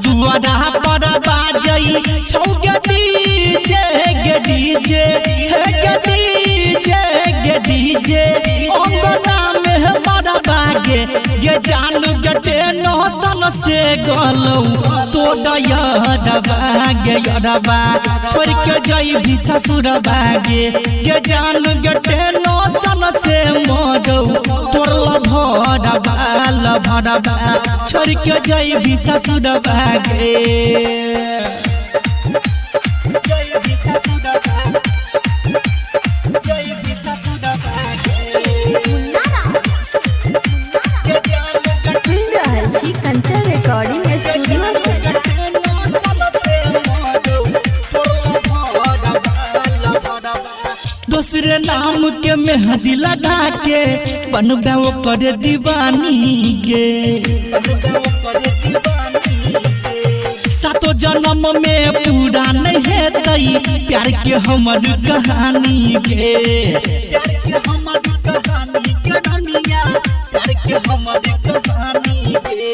दुआरा पर बाजई छौ गे डीजे गे डीजे हे गे डीजे गे डीजे अंगना में बड़ा बागे गे जान गटे नौसन से गलौ तो डयरबा गे यरबा छोड़ के जई भी ससुर बागे गे जान गटे नौसन से मरौ तोर भरबा लभरबा छोड़ के जई भी ससुर बागे जई भी ससुर जई भी ससुर बागे सुन रहल छी कंचन रिकॉर्डिंग स्टूडियो से। दूसरे नाम के मेहंदी लगा के बनबे ओकर दीवानी गे सातो जन्म में पूरा नहीं हेतई प्यार के हमर कहानी गे प्यार के हमर कहानी के दुनिया प्यार के हमर कहानी गे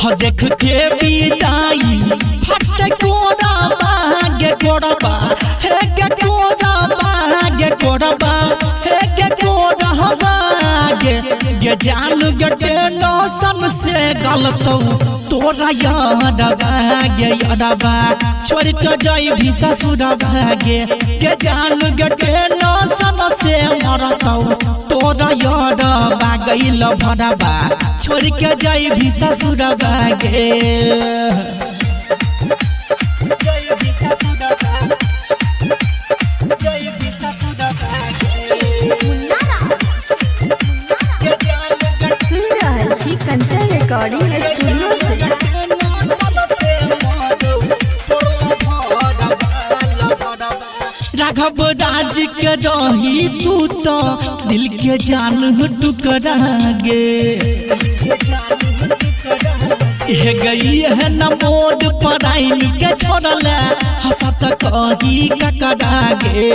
हो देख के विदाई फट कोरा बागे कोरबा हे गे कोरा बागे कोरबा हे गे कोरा बागे गे जान गटे नौसन से गलतौ तोरा याद बागे यादबा छोड़ के जाई भी ससुर भागे के जान गटे नौसन से मरतौ तोरा याद बागैल भरबा छोड़ के जाई भी ससुर भागे जय भी ससुर जय भी ससुर सुन रहल छी कंचन रिकॉर्डिंग स्टूडियो से। राघव राज के रही तू तो दिल के जान टुकड़ा गे हे गई है न मोड पराइन के छोड़ल हंसत कही ककड़ा गे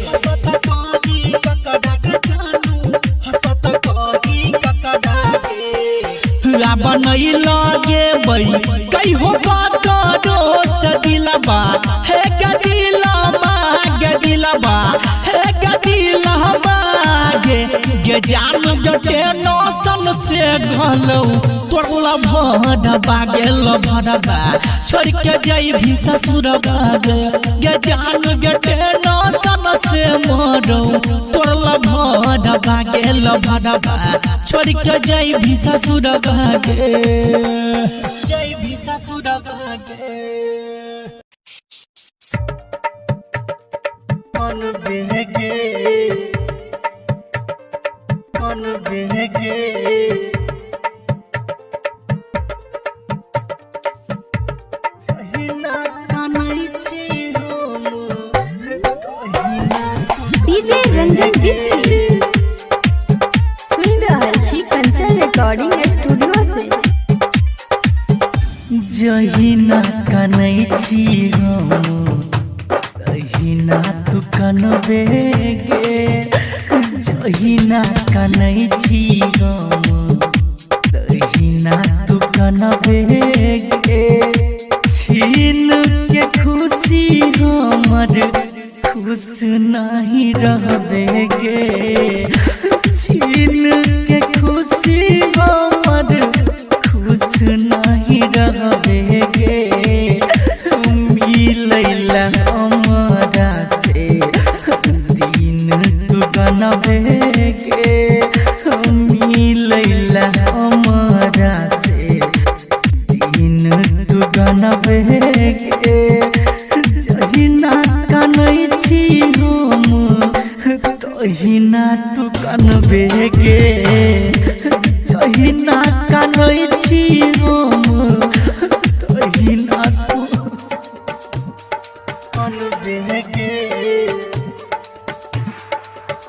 हंसत कही ककड़ा गे जानू हंसत कही ककड़ा गे बनई लगे बई कई हो करो सदिलबा हे गदिलबा गदिलबा हे गदिलबा गे गे जान गटे नौसन से गलौ तोर भरबा गेल भरबा छोड़ के जाई भी ससुर बागे गे जान गटे नौसन से मरौ तोर भरबा गेल भरबा छोड़ के जाई भी ससुर बागे जाई भी ससुर बागे कौन बेगे कौन बेगे जहिना कानै छी हम तहिना डीजे रंजन बिस्री। सुन रहल छी कंचन रिकॉर्डिंग स्टूडियो से। जहिना कानै छी हम तहिना तू कनबे गे जहिना कानै छी हम तहिना तू कनबे गे छीन के खुशी हमर खुश नहीं रहबे गे छीन के खुशी हमर खुश नहीं रहबे गे मिलैला हमरा से दिन तू गनबे गे मिलैला हमरा से दिन तू गनबे गे जहिना कानै छी हम तहिना तू कनबे गे जहिना कानै छी हम तहिना तू कनबे गे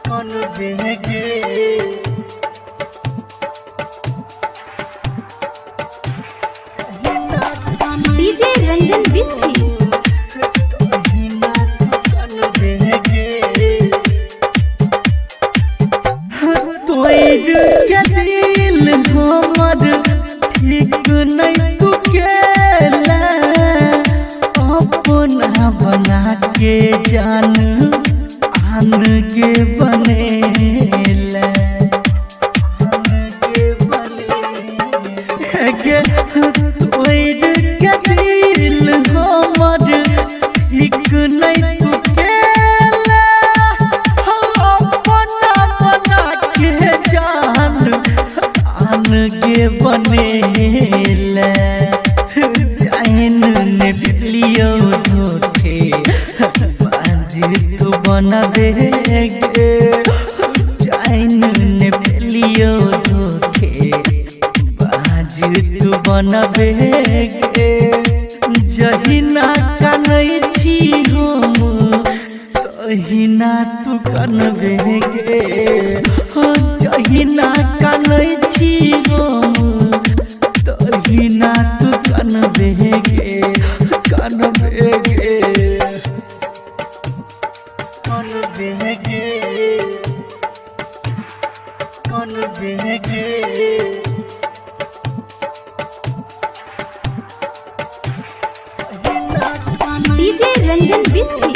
कनबे गे डीजे रंजन बिस्री। तोड़ के दिल हमर ठीक नहीं तू के गे जान आन गे बनेले आन गे बनेले गे तोड़ के दिल हमर एक नहीं तू केला हो अपना बना के जान आन गे बनेले जान ने लियो धोखे बाजी तू बनबे गे जान ने लियो धोखे बाजी तू बनबे गे जहिना कनै छी हम तहिना तू कनबे गे हो जहिना कनै छी हम तहिना तू कनबे गे कनबे गे कनबे गे कनबे गे। डीजे रंजन बिस्री।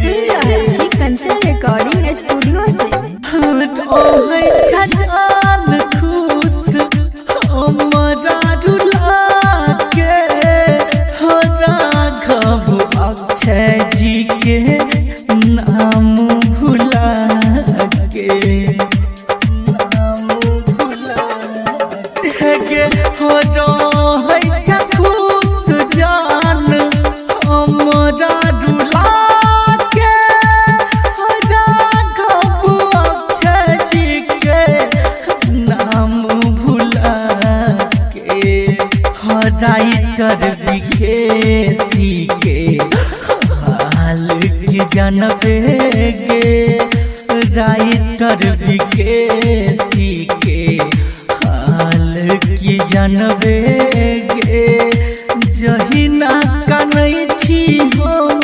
सुन रहल छी कंचन रिकॉर्डिंग स्टूडियो से। छजान खुश हमरा रुला के हो राघव अक्षय जी के नाम भुला के नाम भुला के हो रहै खुश जान हमरा रुला के हो राघव अक्षय जी के नाम भुला के हो राइटर विकेसी के हाल की जानबे गे राइटर विकेसी के हाल की जानबे गे जहिना कनै छी हम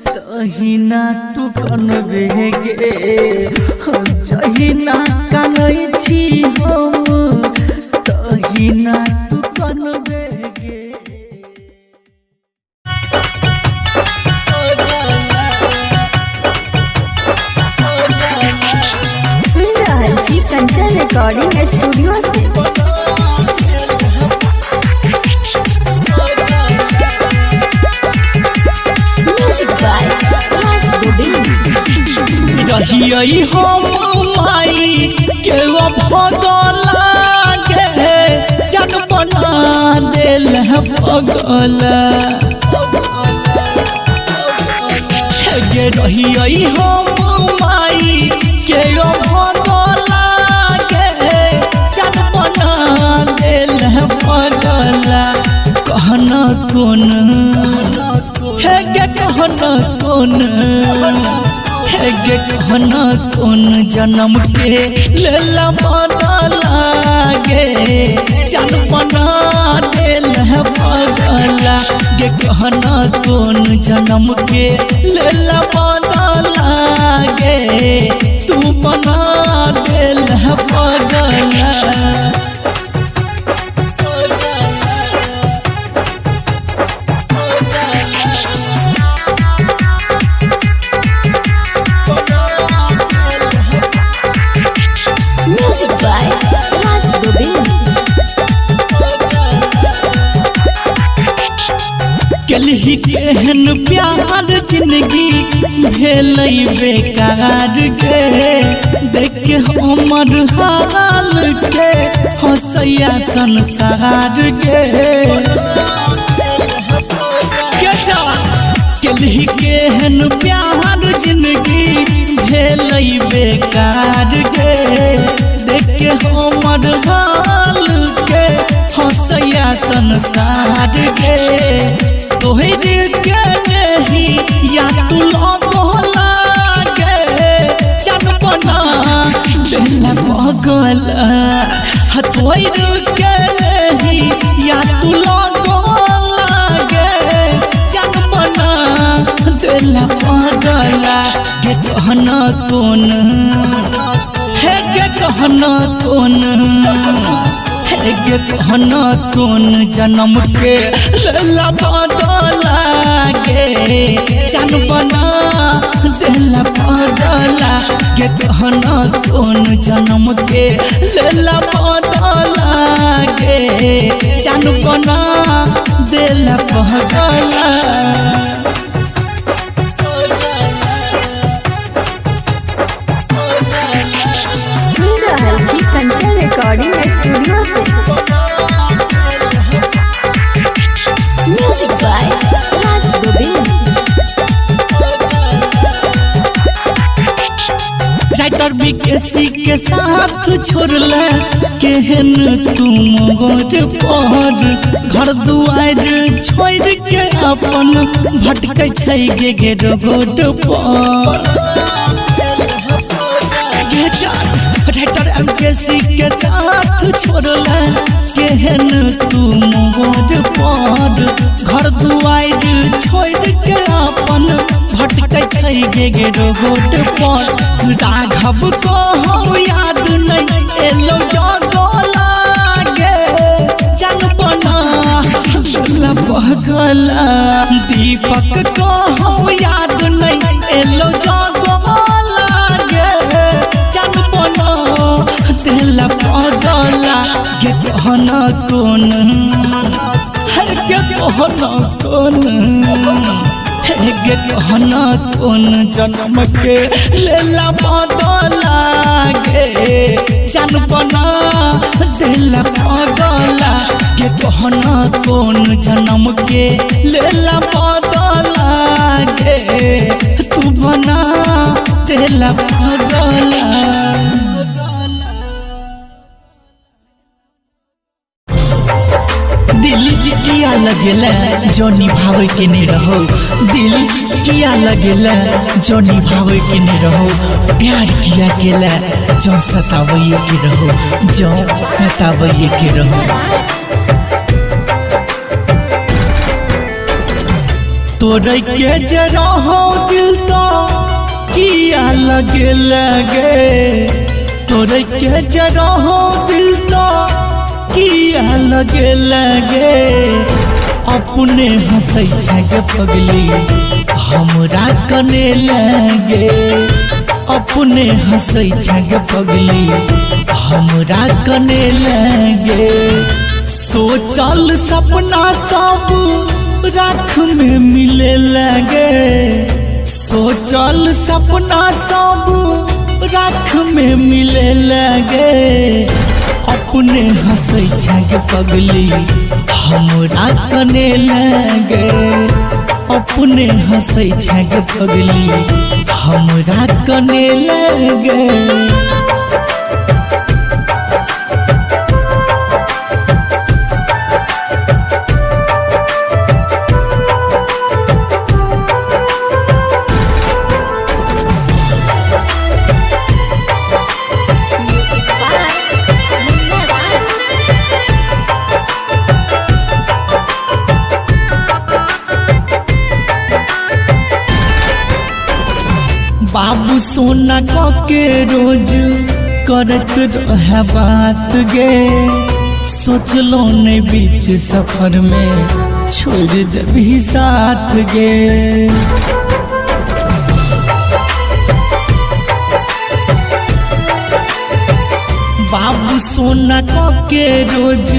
तहिना तू कनबे गे जहिना कनै छी हम तहिना तू कनबे गे। सुन रहल छी कंचन रिकॉर्डिंग स्टूडियो से। Music by Raj Govind. रहियै हम माई के बदला गे जन बना देल पगल गे। रहियै हम माई के बदला गे जन बना देल पगल। कहना कोन हे गे कहना कोन हे गे कहना कोन जन्म के लेला बदला गे जन बना देल पगला गे। कहना कोन जन्म के लेला बदला गे तू बना देल पगला। Music by Raj Gobind. कलही केहन प्यार जिंदगी भेलै बेकार गे देख के हमर हाल के हंसैया संसार गे। कलही केहन प्यार जिंदगी भेलै बेकार गे देख के हमर हाल के हंसैया संसार गे। तोहर के नहीं या तू लगला गे चन बना देला पगल। तोहर के नहीं या तू लगला गे चन बना देला पगल गे। कहना कोन हे गे कहना कोन हे गे कहना कोन जन्म के लैला बदला गे जान बना देला बदला गे कहना कोन जन्म के लैला बदला गे जान बना देला बदला। सुन रहल छी Kanchan recording studio Se. Music by Raj Govind. Writer BKC के साथ छोड़ले केहन तुम गोर पर घर दुआर छोड़ के अपन भटकै छै गे गे रोड पर। राइटर एमकेसी के साथ छोड़ले केहन तुम गोर पर घर दुआर छोड़ के अपन भटकै छै गे गे रोड पर। राघव को हम याद नहीं एलो जगो लागे जन बना बगला। दीपक को हम याद नहीं एलो जगो लागे जन बना देला बदला गे कहना कोन है गे कहना कोन गे कहना कोन जन्म के लेला बदला गे जान बना देला बदला गे कहना कोन जन्म के लेला बदला गे तू बना देला बदला। दिल किया लगेला जो निभावे के नहीं रहो, दिल किया लगेला जो निभावे के नहीं रहो, प्यार किया केला जो सतावे के रहो, जो सतावे के रहो। तोरे के जे रहो दिल तो किया लगे लगे, तोरे के जे रहो दिल तो किया लगे लगे, अपने हंसै छै गे पगली हमरा कने लगे, अपने हंसै छै गे पगली हमरा कने लगे। सोचल सपना सब राख में मिले लगे, सोचल सपना सब राख में मिले लगे, अपने हंसै छै गे पगली हमरा कने लगे, अपने हंसै छै गे पगली हमरा कने लगे। म्यूजिक बाय मुन्ना राज। बाबू सोना के रोज करत रहे बात गे, सोचलो ने बीच सफर में छोड़ देबी साथ गे। बाबू सोना के रोज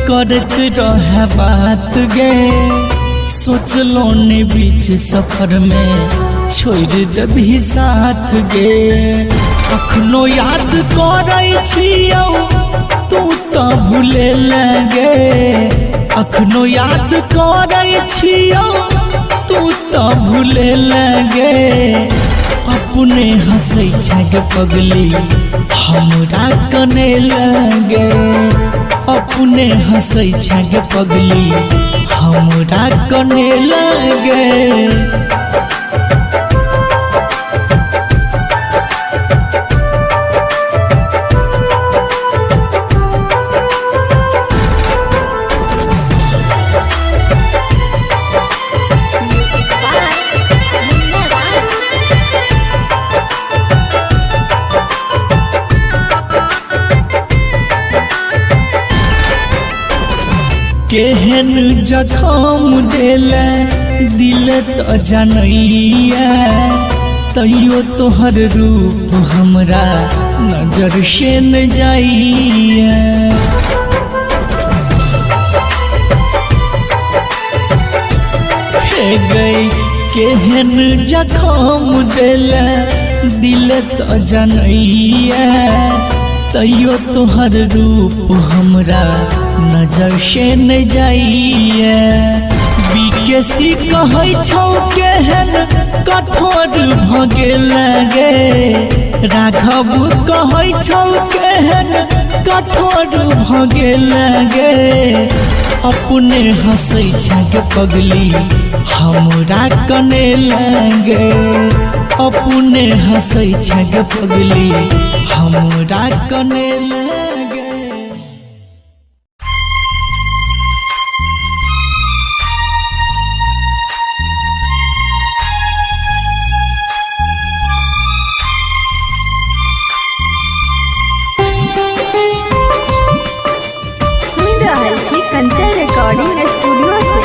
करत रहे बात गे, सोचलो ने बीच सफर में छोड़ देबी साथ गे। अखनो याद करै छियौ तू तो भूले लगे, अखनो याद करै छियौ तू तो भूले लगे, अपने हंसै छै गे पगली हमरा कने लगे, अपने हंसै छै गे पगली हमरा कने लगे। म्यूजिक बाय मुन्ना राज। केहन जखम देले दिल त जनैया, तैयो तोहर रूप हमरा नजर से न जाइया। हे गई केहन जखम देले दिल त जनैया, तैयो तोहर रूप हमरा नजर से न जाइया। बीकेसी कहै छौ केहन कठोर भ गेल गे, राघव कहै छौ केहन कठोर भ गेल गे। अपने हंसै छै गे पगली हमरा कने लगे, अपने हंसै छै गे पगली हमरा कने लगे। सुन रहल छी कंचन रिकॉर्डिंग स्टूडियो से।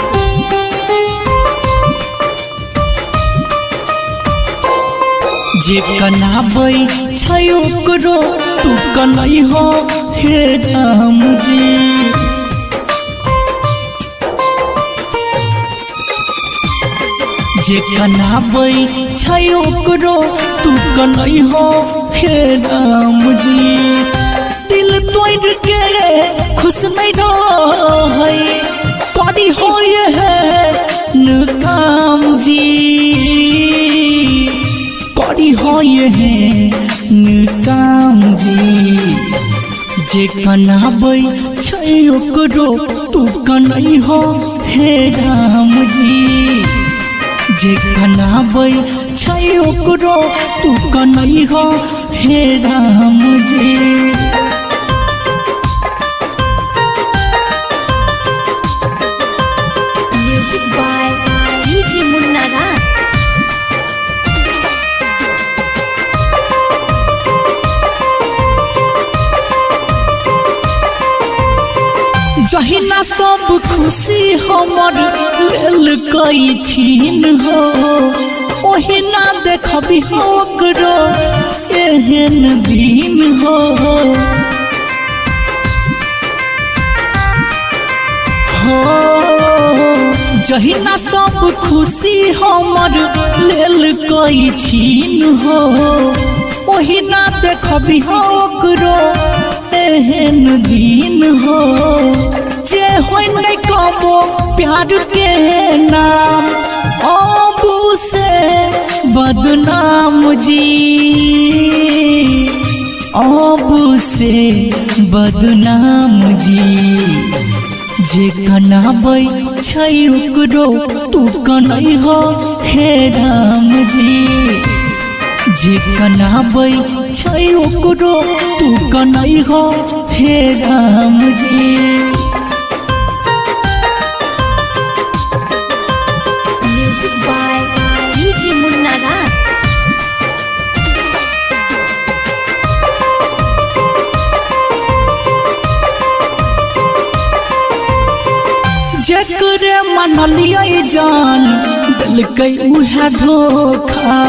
जे कनाबै छै ओकरो तू कनै हो हे राम जी। जे कनाबै छै ओकरो तू कनै हो हे राम जी। दिल तोड़ के खुश नहीं रहै करी होय है न काम जी, करी होय है न काम जी। जे कनाबै छै ओकरो तू कनै हो हे राम जी। जे कनाबै छै ओकरो तू कनै हो हे Ram ji. Music by DJ Munna Raj. जहिना सब खुशी हमर लेल कई छीन हो, ओहिना देखबी ओकरो एहन दिन हो। हो जहिना सब खुशी हमर लेल कई छीन हो, ओहिना देखबी ओकरो एहन दिन हो। जे होइ नहीं कबो प्यार के नाम अब से बदनाम जी, अब से बदनाम जी। जे कनाबै छै ओकरो तू कनै हो हे राम जी। जे कनाबै छै ओकरो तू कनै हो हे Ram ji. Music by DJ Munna Raj. जेकरे मनलियै जान देलकै उहे धोखा,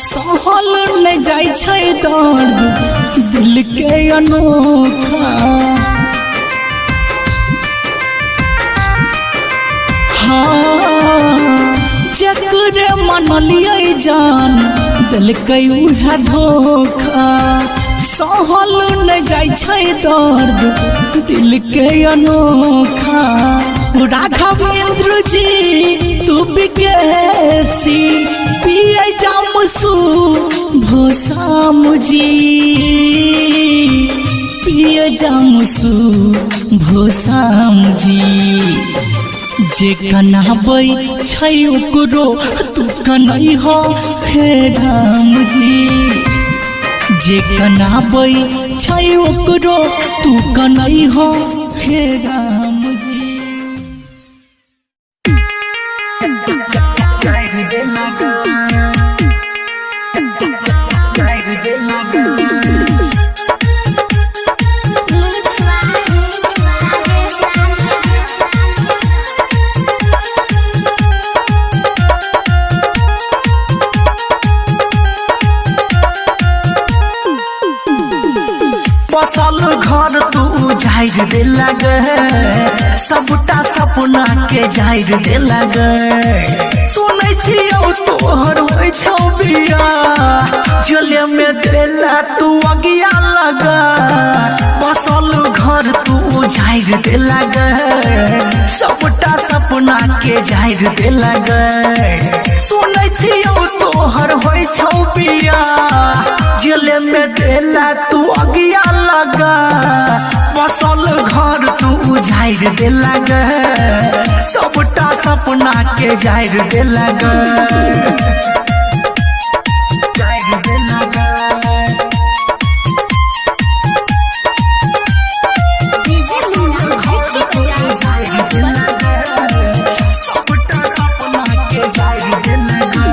सहल नहि जाइ छै दर्द दिल के अनोखा। हाँ जेकरे मनलियै जान देलकै उहे धोखा, सहल नहि जाइ छै दर्द दिल के अनोखा। राघवेंद्र जी तू बिकेसी पिए जामसू भोसाम जी, पिए जामसू भोसाम जी। जे कनाबै छै ओकरो तू कनै हो हे राम जी। जे कनाबै छै ओकरो तू कनै हो हे राम जी। बसल घर तू झाड़ि दे लगे, सबटा सपना के झाड़ि दे लगे। सुनै छियौ तोहर होइ छौ बियाह, जेले में देला तू अगिया लगा। बसल घर तू झाड़ि दे लगे, सबटा सपना के झाड़ि दे लगे। सुनै छियौ तोहर होइ छौ बियाह, जेले में देला तू अगिया लगा। बसल घर तू झाड़ि दे लगे, सबटा सपना के झाड़ि दे लगे। डीजे मुन्ना भट्टी बजा। सबटा सपना के झाड़ि दे लगे।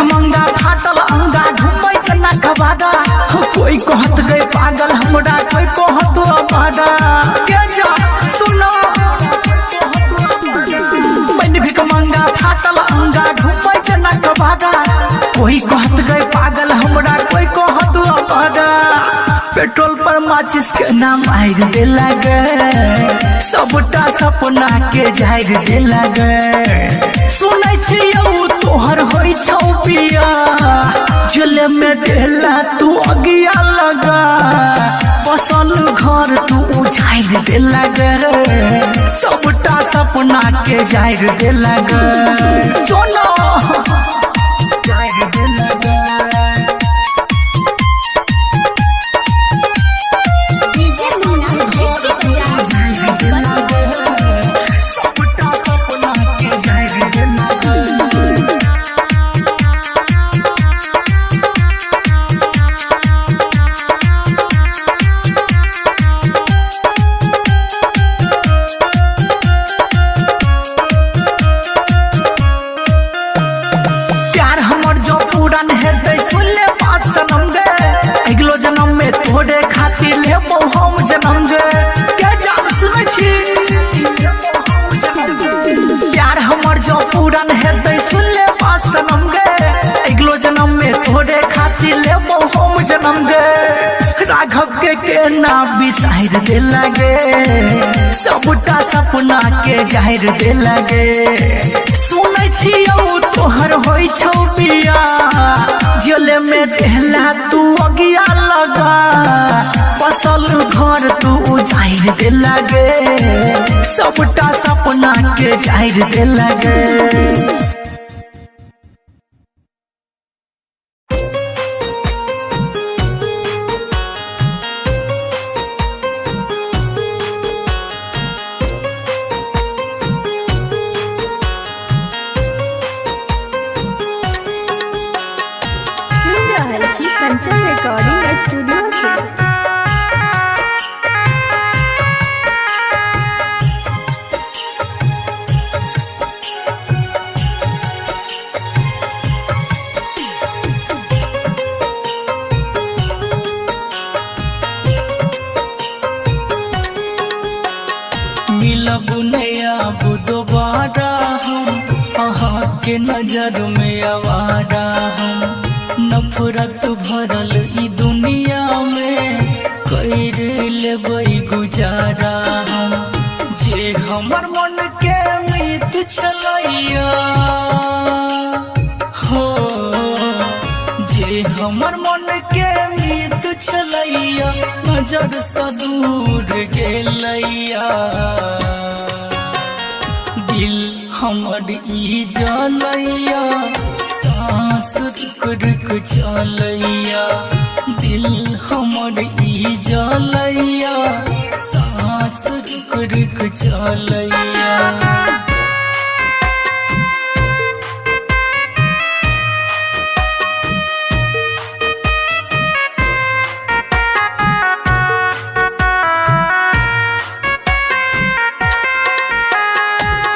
मंगा फाटल अंगा घूमै चना खबाड़ा, कोई कहत गए पागल हमरा, कोई कहत अबाड़ा। के जा सुनो बन भिक मंगा फाटल अंगा घूमै चना खबाड़ा, कोई कहत गए पागल हमरा, कोई कहत अबाड़ा। पेट्रोल पर माचिस के नाम आइर दे लगे, सबटा सपना के झाड़ि दे लगे। सुनै छियौ तोहर होइ छौ बियाह, जेले में देला तू अगिया लगा। बसल घर तू झाड़ि दे लगे, सबटा सपना के झाड़ि दे लगे। सुनो झाड़ि दे लगे। डीजे मुन्ना भट्टी बजा। सबटा सपना के झाड़ि दे लगे। प्यार हमर जो पूरन हेतै सुन ले बात सनम गे, अगिलो जन्म में तोरे खातिर लेबौ हम जन्म गे। के जान सुनै छी प्यार हमर जो पूरन हेतै सुन ले बात सनम गे, अगिलो जन्म में तोरे खातिर लेबौ हम जन्म गे। राघव के केना बिसारि दे लगे, सबटा सपना के जाहिर दे लगे। सुनै छियौ तोहर होइ छौ बियाह, जेले में देला तू अगिया लगा। बसल घर तू झाड़ि दे लगे, सबटा सपना के झाड़ि दे लगे। सुन रहल छी कंचन रिकॉर्डिंग स्टूडियो से। मिलब नहीं अब दोबारा हम, अहाँ के नजर में आवारा हम। नफरत भरल ई दुनिया में कर लेबै गुजारा हम। जे हमर मन के मीत छलैया हो, जे हमर मन के मीत छलैया, नजर से दूर गेलैया। दिल हमर ई जलैया, सांस रुक रुक चलैया। दिल हमर ई जलैया, सांस रुक रुक चलैया।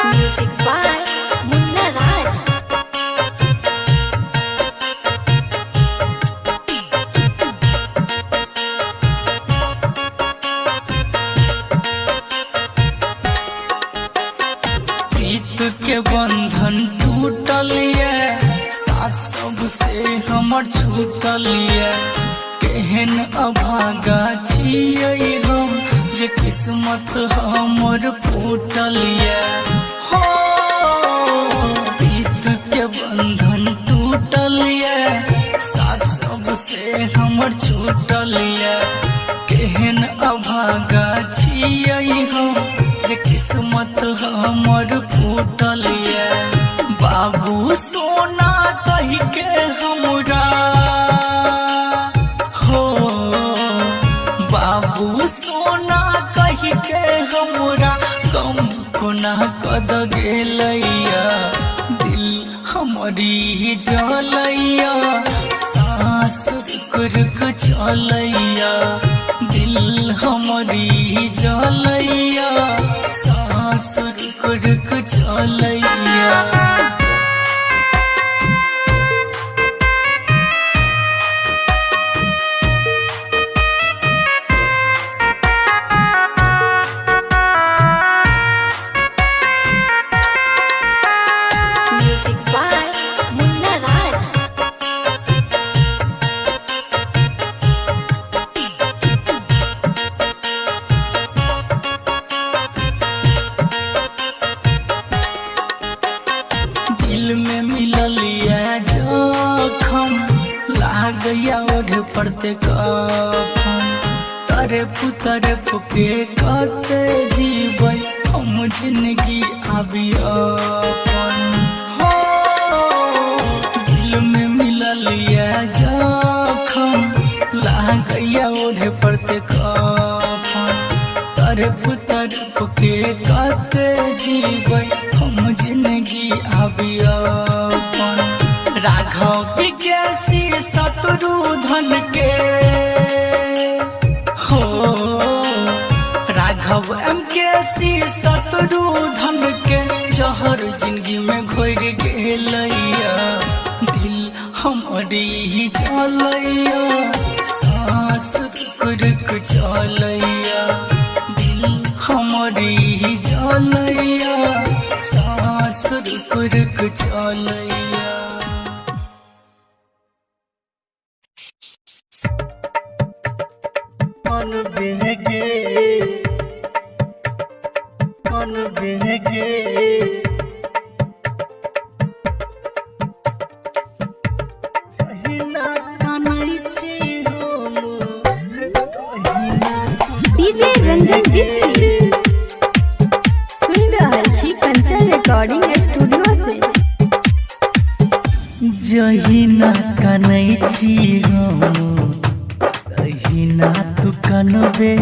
Music by Munna Raj. केहन अभागा छियै हम जे किस्मत हमर फूटल ये हो। प्रीत के बंधन टूटल ये, साथ सबसे हमर छूटल ये। केहन अभागा छियै हम जे किस्मत हमर फूटल ये। बाबू सोना कहि के हमरा हो, बाबू सोना कहि के हमरा गम कोना कद गेलैया। दिल हमरी जलैया, सांस रुक रुक चलैया। दिल हमरी जलैया, सांस रुक रुक चलैया। म्यूजिक बाय मुन्ना राज। दिल में मिलल ये जोखम, लागैया ओढ़ पड़ते कफन। तरे पुतरे फुके कते जीबै हम जिंदगी आबी अपन हो। दिल में मिलल ये जोखम, लागैया ओढ़ पड़ते कफन। तरे पुतरे फुके कते जीबै हम जिंदगी आबी अपन। राघव विकेसी शत्रु धन के हो, राघव एम के सी शत्रु धन के जहर जिंदगी में घोर गेलैया। दिल हमरी जलैया, सांस रुक रुक चलैया। दिल हमरी जलैया, सांस रुक रुक चलैया। मन बहके, मन बहके, जहिना कानै छी हम तहिना। डीजे रंजन बिस्री। सुन रहल छी कंचन रिकॉर्डिंग स्टूडियो से। जहिना कानै छी हम तहिना तू कनबे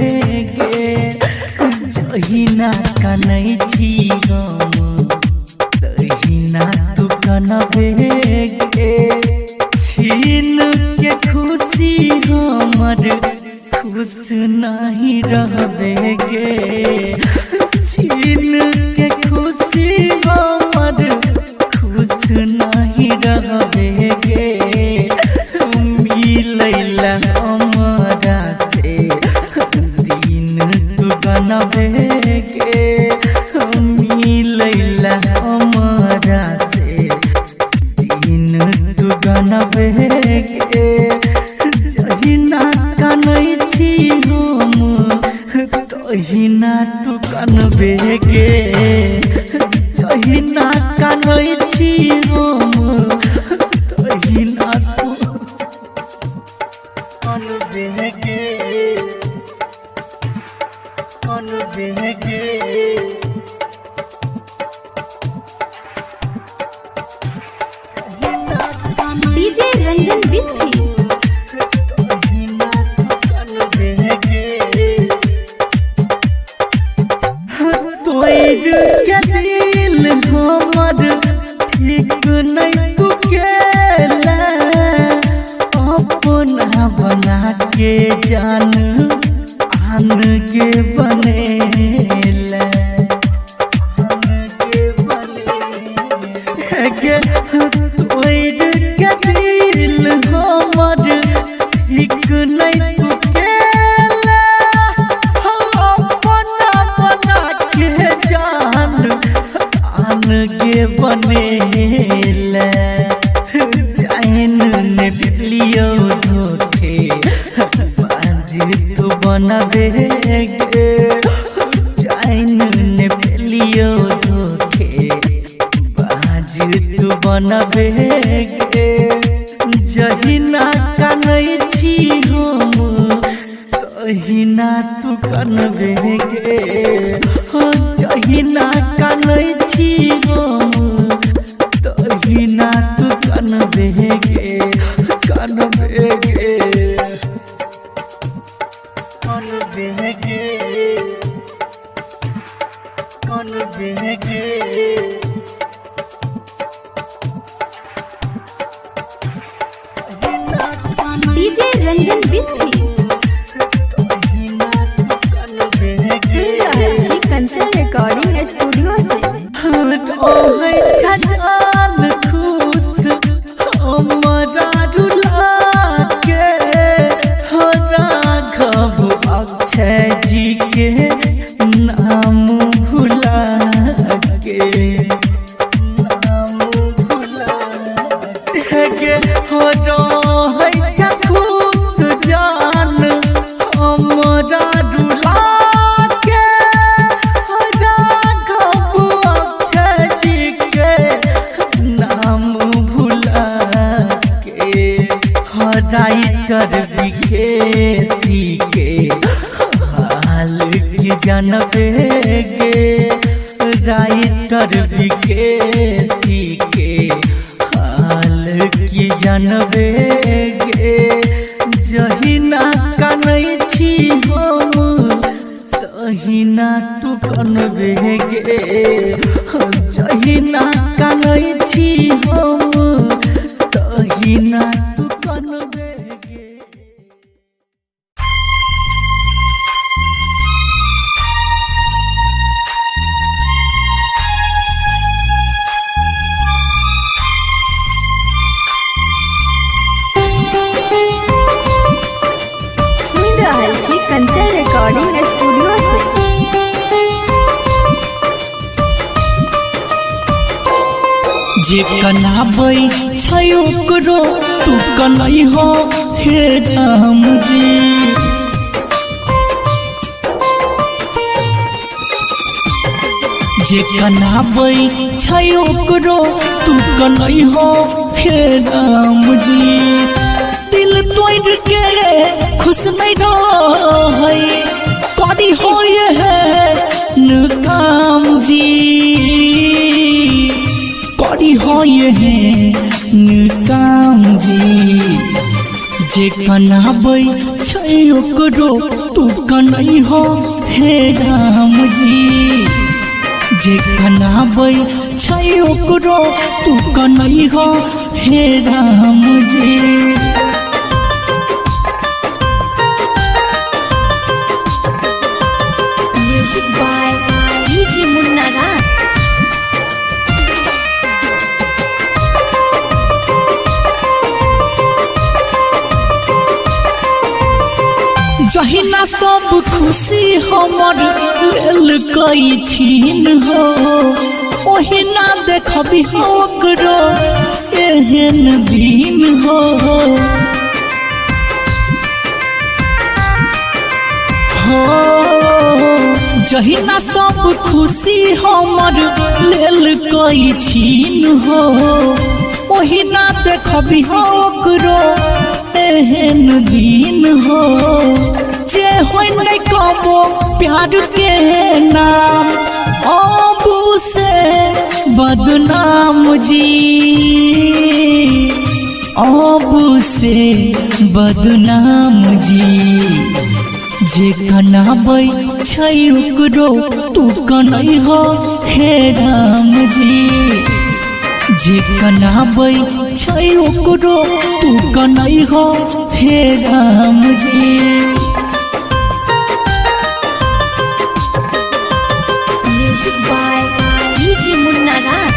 गे। जहिना कानै छी हम तहिना तू कनबे गे। छीन के खुशी हमर खुश नहीं रहबे गे। छीन के खुशी हमर खुश नहीं रहबे गे। मिलैला हमरा से दिन तू गनबे गे। मिलैला हमरा से दिन तू गनबे गे। जहिना कानै छी हम तहिना तू कनबे गे। जहिना कानै छी हम तहिना तू कनबे गे, कनबे गे। डीजे रंजन बिस्री। तोड़ के दिल हमर ठीक नहीं तू केला, अपना बना के जान आन के बनेला, आन के बनेला के। तोड़ के दिल हमर ठीक नहीं तू केला, अपना बना के जान आन के बनेला। जान ने लियो धोखे बाजी तू बनबे गे चैन ने पेलियो धोखे बाजी तू बनबे गे जहिना कनै छी हम तहिना तू कनबे गे हो जहिना कनै छी हम तहिना तू कनबे गे कनबे गे कनबे गे कनबे गे। डीजे रंजन बिस्री। सुन रहल छी कंचन रिकॉर्डिंग स्टूडियो से। छजान खुश हमरा रुला के हो राघव अक्षय जी के नाम भुला के नाम भुला के हो रहै खुश जान हमरा रुला के राघव अक्षय जी के नाम भुला के राइटर विकेसी के हाल की जानबे गे राइटर विकेसी के हाल की जानबे गे जहिना कनै छी हम तहिना तू कनबे गे जहिना कनै छी हम तहिना तू कनबे गे। सुन रहल छी कंचन रिकॉर्डिंग स्टूडियो से। जे कनाबै छै ओकरो तू कनै हो हे राम जी। जे कनाबै छै ओकरो तू कनै हो हे राम जी। दिल तोड़ के खुश नहीं रहै करी होय है काम जी करी होय है काम जी। जे कनाबै छै ओकरो तू कनै हो हे राम जी। जे कनाबै छै ओकरो तू कनै हो हे Ram ji. Music by DJ Munna Raj. जहिना सब खुशी हमर लेल कई छीन हो ओहिना देखबी ओकरो एहन दिन हो। हो जहिना सब खुशी हमर लेल कई छीन हो ओहिना देखबी ओकरो एहन दिन हो। जे होइ नहीं कबो प्यार के नाम अब से बदनाम जी अब से बदनाम जी। जे कनाबै छै ओकरो तू कनै हो हे राम जी। जे कनाबै छै ओकरो तू कनै हो हे Ram ji. Music by DJ Munna Raj.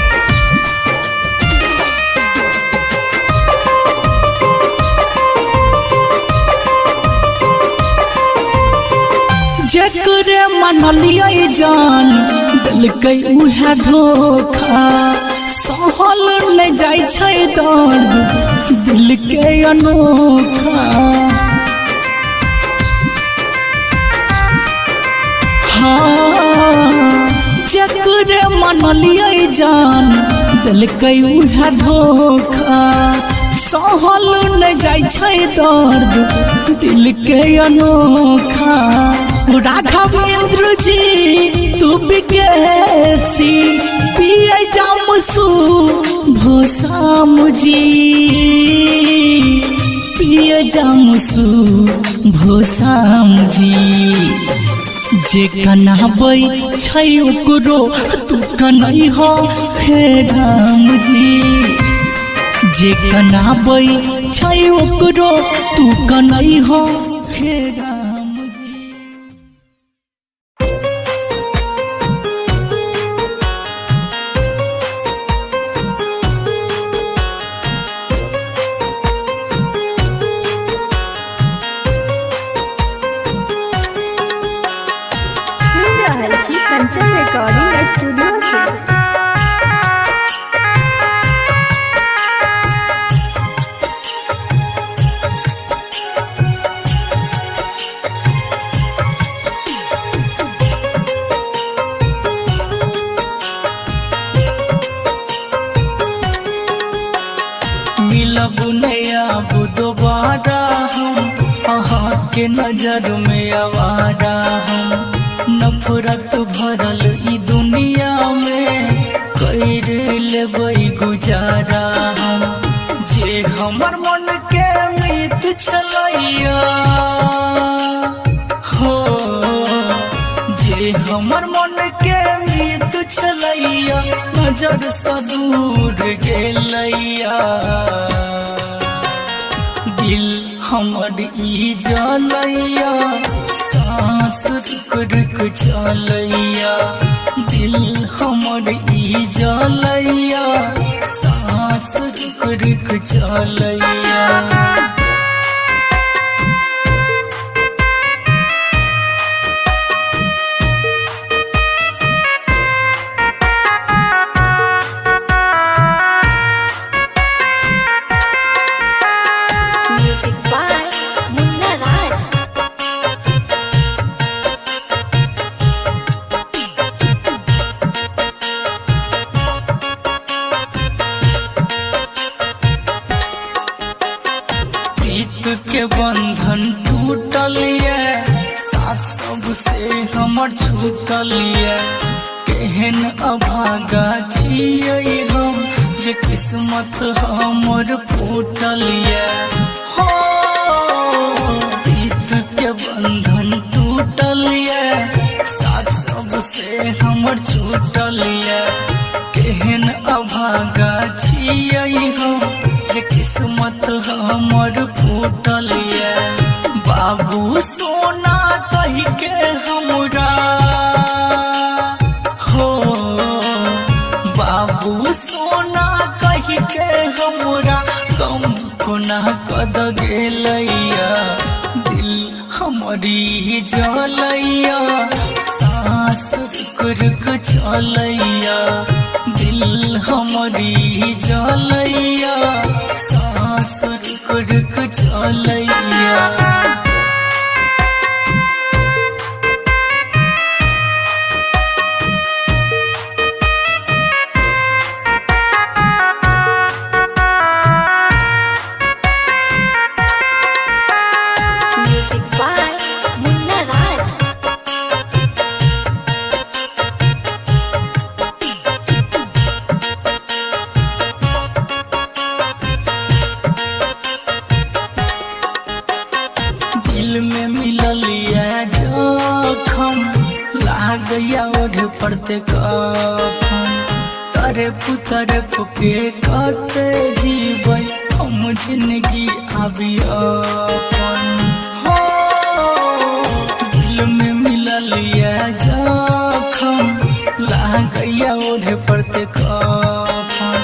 जेकरे मनलियै जान देलकै उहे धोखा सहल नहि जाइ छै दर्द दिल के अनोखा। बनलियै जान देलकै उहे धोखा। सहल नहि जाइ छै दर्द दिल के अनोखा। राघवेंद्र जी तू विकेसी पिए जामसू भोसाम जी, पिए जामसू भोसाम जी। जे कनाबै छै ओकरो तू कनै हो हे राम जी, जे कनाबै छै ओकरो तू कनै हो हे राम जी। सुन रहल छी कंचन रिकॉर्डिंग स्टूडियो से। मिलब नहीं अब दोबारा हम, अहाँ के नजर में आवारा हम। नफरत भरल ई दुनिया में कर लेबै गुजारा हम। जे हमर मन के मीत छलैया हो, जे हमर मन के मीत छलैया नजर से दूर गेलैया। दिल हमर ई जलैया, सांस रुक रुक चलैया। दिल हमर ई जलैया, सांस रुक रुक चलैया। म्यूजिक बाय मुन्ना राज। प्रीत के बंधन टूटल ये, साथ सबसे हमर छूटल ये। केहन अभागा छियै हम, जे किस्मत हमर फूटल ये। हो प्रीत के बंधन टूटल ये, साथ सबसे हमर छूटल ये। केहन अभागा छियै हम, जे किस्मत हमर फूटल ये। बाबू सोना कहि के हमरा हो, बाबू सोना कहि के हमरा गम कोना कद गेलैया। दिल हमरी जलैया, सांस रुक रुक चलैया। दिल हमरी जलैया, सांस रुक रुक चलैया। म्यूजिक बाय मुन्ना राज। दिल में मिलल ये जोखम, लागैया ओढ़ पड़ते कफन। तरफ तरफ के कते जीबै हम जिंदगी आबी अपन। हो दिल में मिलल ये जोखम, लागैया ओढ़ पड़ते कफन।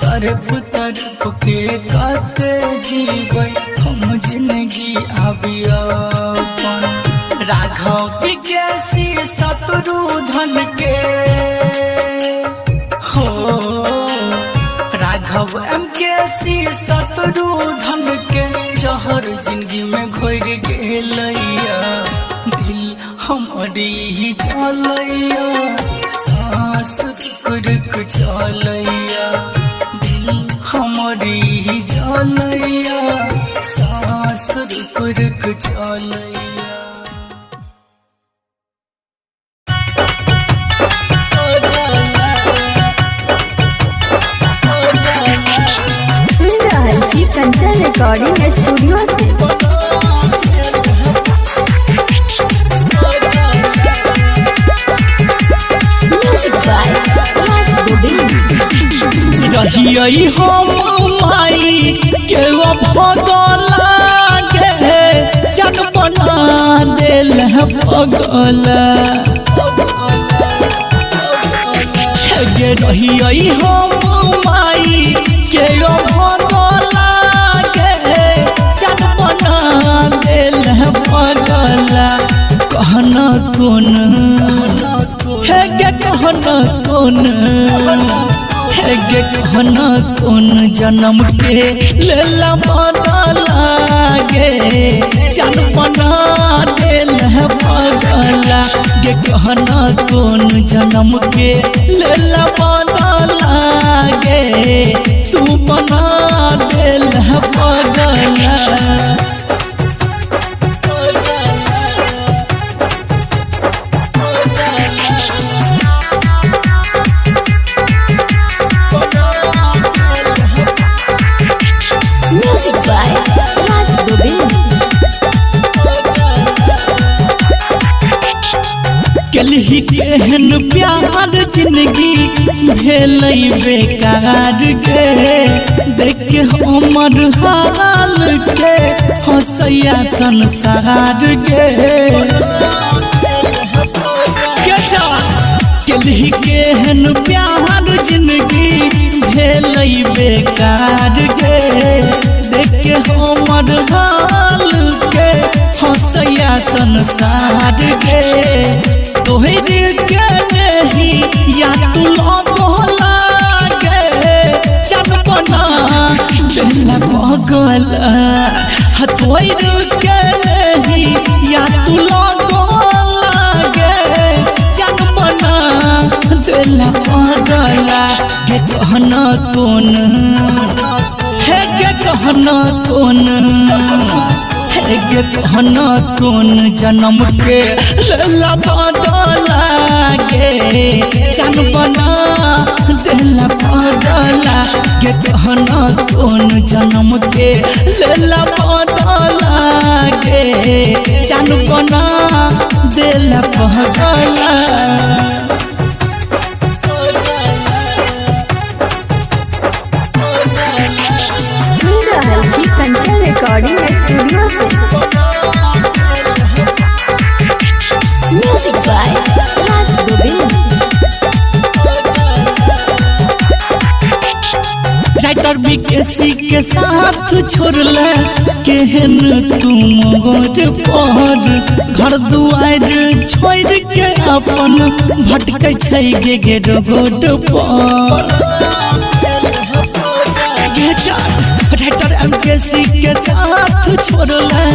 तरफ तरफ के कते जीबै हम जिंदगी आबी अपन। राघव विकेसी शत्रुधन के हो, राघव एम के सी शत्रुधन के जहर जिंदगी में घोर गेलैया। दिल हमरी जलैया, सांस रुक रुक चलैया, दिल हमारी जलैया, सांस रुक रुक चलैया। सुन रहल छी कंचन रिकॉर्डिंग स्टूडियो से। Music by Raj Govind. रहियई हम माई के पगला गे, जन बना देल पगला गे। रहियई हम माई के पगला गे, जन बना देल पगला। कहना कोन हे गे, कहना कोन हे गे, कहना कोन जन्म के लेला बदला गे, जन बना देल पगला गे। कहना कोन जन्म के लेला बदला गे, तू बना देल पगला। Music by Raj Gobind. कलही केहन प्यार जिंदगी भेलै बेकार गे, देख के हमर हाल के हंसैया संसार गे। कलही केहन प्यार जिंदगी भेलै बेकार गे, देख के हमर हाल के हंसैया संसार गे। तोहर के नहीं या तू लगला गे, चन बना देला पगला। तोहर के नहीं या तू लगला गे, चन बना देला पगला गे। कहना कोन हे गे, कहना कोन हे गे, कहना कोन जन्म के लेला बदला गे, जन बना देला पगला गे। कहना कोन जन्म के लेला बदला गे, जन बना देला पगला। सुन रहल छी Kanchan recording studio Se. Music by Raj Govind. Writer BKC के साथ छोड़ले केहन तुम मोर पर, घर दुआर छोड़ के अपन भटकै छै गे गे रोड पर। राइटर एमकेसी के साथ छोड़ले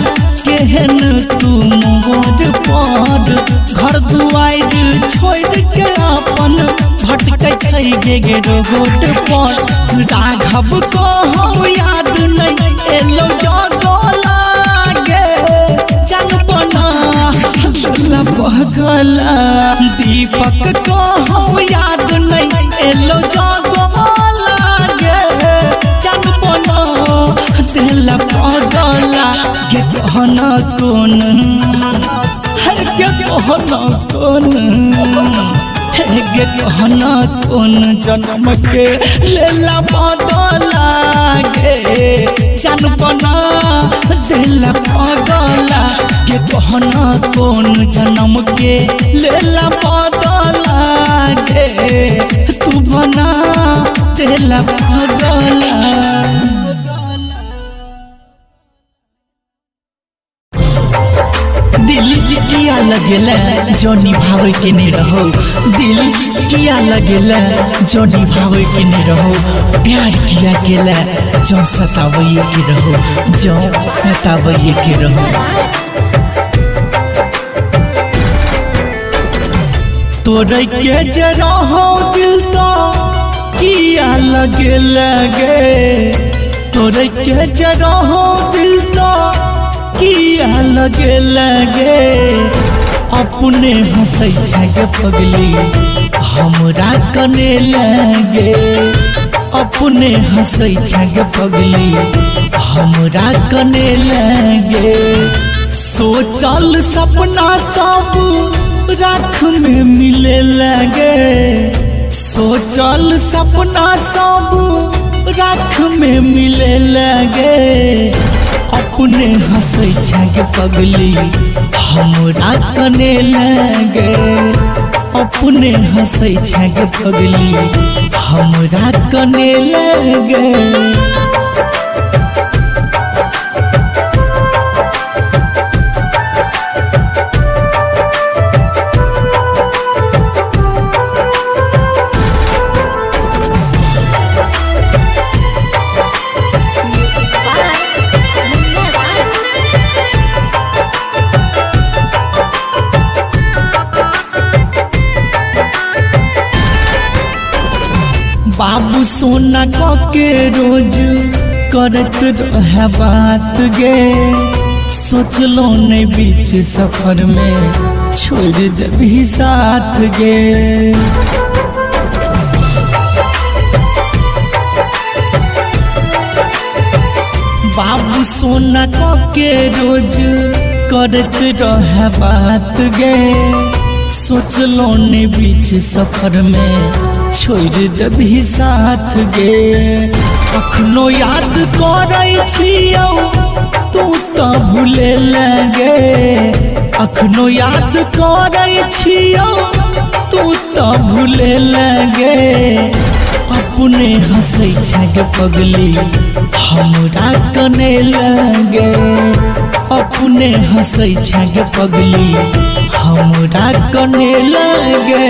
केहन तुम मोर पर, घर दुआर छोड़ के अपन भटकै छै गे गे रोड पर। राघव को हम याद नहीं एलो जगला गे, जन बना देला पगला। दीपक को हम याद नहीं एलो जगला गे, जन बना देला पगला गे। कहना कोन हे गे, कहना कोन हे गे, कहना कोन जन्म के लेला बदला गे, जन बना देला पगला गे। कहना कोन जन्म के लेला बदला गे, तू बना देला पगला। दिल किया लगेला जो निभावे के नहीं रहो, दिल किया लगेला जो निभावे के नहीं रहो, प्यार किया गेला जो सतावे के रहो, जो सतावे के रहो। तोरे के जे रहो दिल तो किया लगे लगे तोरे के जरा हो दिल तो किया लगे लगे अपने हंसै छै गे पगली हमरा कने लगे अपने हंसै छै गे पगली हमरा कने लगे सोचल सपना सब राख में मिले लगे सोचल सपना सब राख में मिले लगे अपने हंसै छै गे पगली हमरा कने लगे अपने हंसै छै गे पगली हमरा कने लगे। Music by Munna Raj. बाबू सोना के रोज करत रहे बात गे सोचलो नहीं बीच सफर में छोड़ देबी साथ गे बाबू सोना के रोज करत रहे बात गे सोचलो नहीं बीच सफर में छोड़ देबी साथ गे अखनो याद करै छियौ तू तो भूले लगे अखनो याद करै छियौ तू तो भूले लगे अपने हंसै छै गे पगली हमरा कने लगे अपने हंसै छै गे पगली हमरा कने लगे।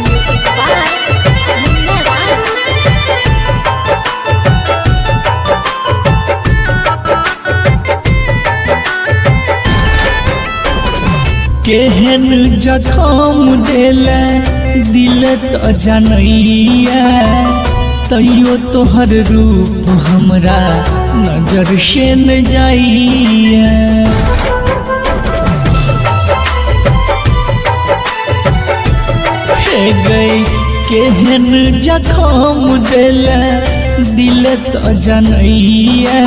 Music by Munna Raj. केहन जखम देले दिल तो जनैया तैयो तोहर रूप हमरा नजर से न जाइया हे गई केहन जखम देले दिल तो जनैया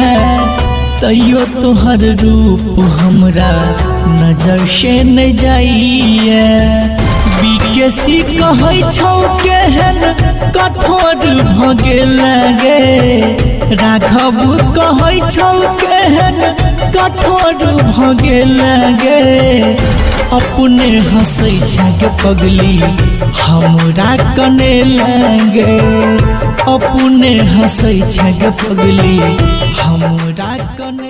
तैयो तोहर रूप हमरा नजर से न जाइए बीकेसी कहै छौ केहन कठोर भ गेल गे राघव कहै छौ केहन कठोर भ गेल गे अपने हंसै छै गे पगली हमरा कने लगे अपने हंसै छै गे पगली हमरा कने।